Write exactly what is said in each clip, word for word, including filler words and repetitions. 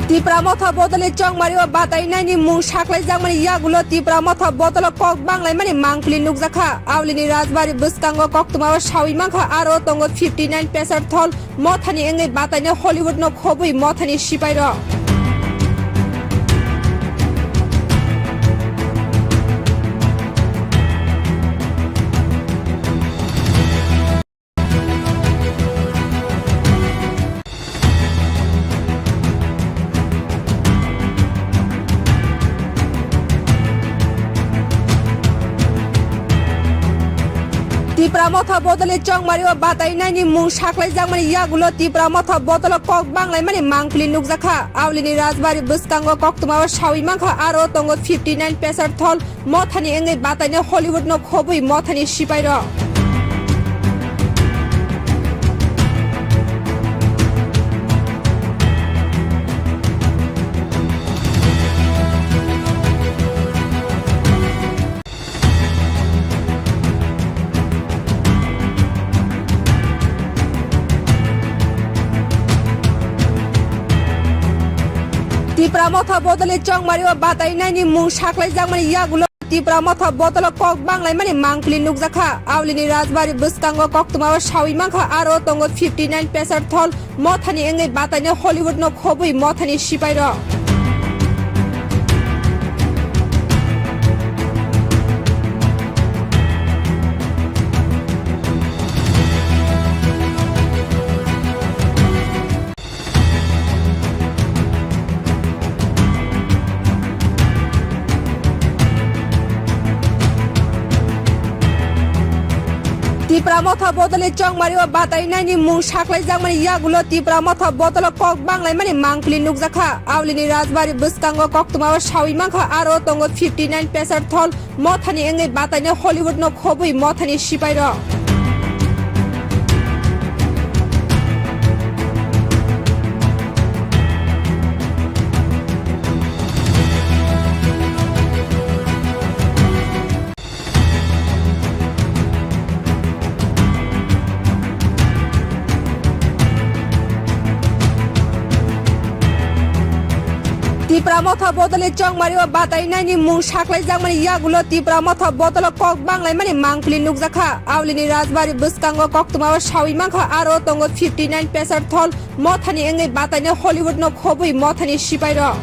Tipra Motha bodole chongmario batainaini mung saklaijakmani yagulo Tipra Motha bodolo kok banglaimani mangpili nukjakha. Aulini Rajbari bwskango koktwmao sawi mankha, aro tongo fifty nine Pesar Thol Mothani wngwi bataino Hollywood no khobwi Mothani sipairok. Tipra Motha bodole chongmario batainaini mung saklaijakmani yagulo Tipra Motha bodolo kok banglaimani mangpili nukjakha. Aulini Rajbari bwskango koktwmao sawi mankha, aro tongo fifty nine Pesar Thol Mothani wngwi bataino Hollywood no khobwi Mothani sipairok. Tipra Motha bodole chongmario batainaini mung saklaijakmani yagulo Tipra Motha bodolo kok banglaimani mangpili nukjakha. Aulini Rajbari bwskango koktwmao sawi mankha, aro tongo fifty nine Pesar Thol Mothani wngwi bataino Hollywood no khobwi Mothani sipairok. Tipra Motha bodole chongmario batainaini mung saklaijakmani yagulo Tipra Motha bodolo kok banglaimani mangpili nukjakha. Aulini Rajbari bwskango koktwmao sawi mankha, aro tongo fifty nine Pesar Thol Mothani wngwi bataino Hollywood no khobwi Mothani sipairok. Tipra Motha bodole chongmario batainaini mung saklaijakmani yagulo Tipra Motha bodolo kok banglaimani mangpili nukjakha. Aulini Rajbari bwskango koktwmao sawi mankha, aro tongo fifty nine Pesar Thol Mothani wngwi bataino Hollywood no khobwi Mothani sipairok.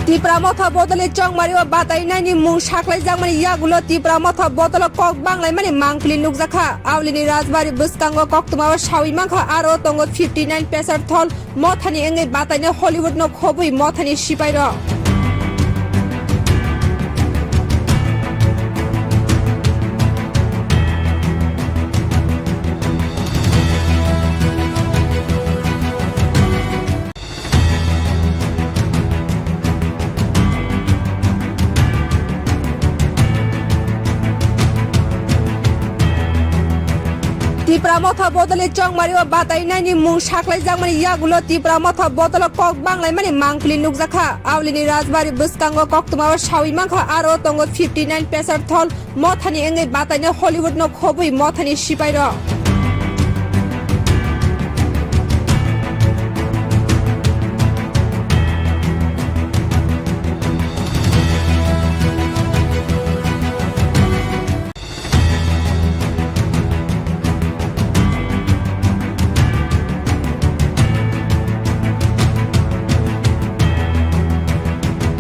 Tipra Motha bodole chongmario batainaini mung saklaijakmani yagulo Tipra Motha bodolo kok banglaimani mangpili nukjakha. Aulini Rajbari bwskango koktwmao sawi mankha, aro tongo fifty nine Pesar Thol Mothani wngwi bataino Hollywood no khobwi Mothani sipairok. Tipra Motha bodole chongmario batainaini mung saklaijakmani yagulo Tipra Motha bodolo kok banglaimani mangpili nukjakha. Aulini Rajbari bwskango koktwmao sawi mankha, aro tongo fifty nine Pesar Thol Mothani wngwi bataino Hollywood no khobwi Mothani sipairok.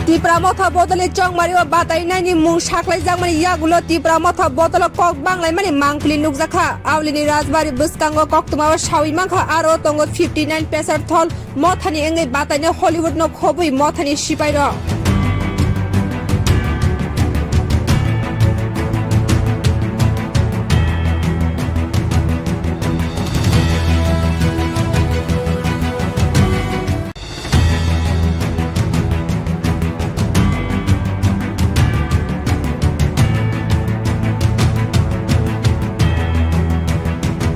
Tipra Motha bodole chongmario batainaini mung saklaijakmani yagulo Tipra Motha bodolo kok banglaimani mangpili nukjakha. Aulini Rajbari bwskango koktwmao sawi mankha, aro tongo fifty nine Pesar Thol Mothani wngwi bataino Hollywood no khobwi Mothani sipairok.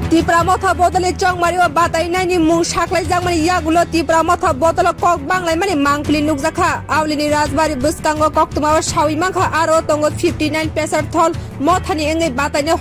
Tipra Motha bodolni chongmario batainaini mung saklaijakmani yagulo Tipra Motha bodolo kok banglaimani mangpili nukjakha. Aulini Rajbari bwskango koktwmao sawi mankha, aro tongo fifty nine Pesar Thol Mothani wngwi batainai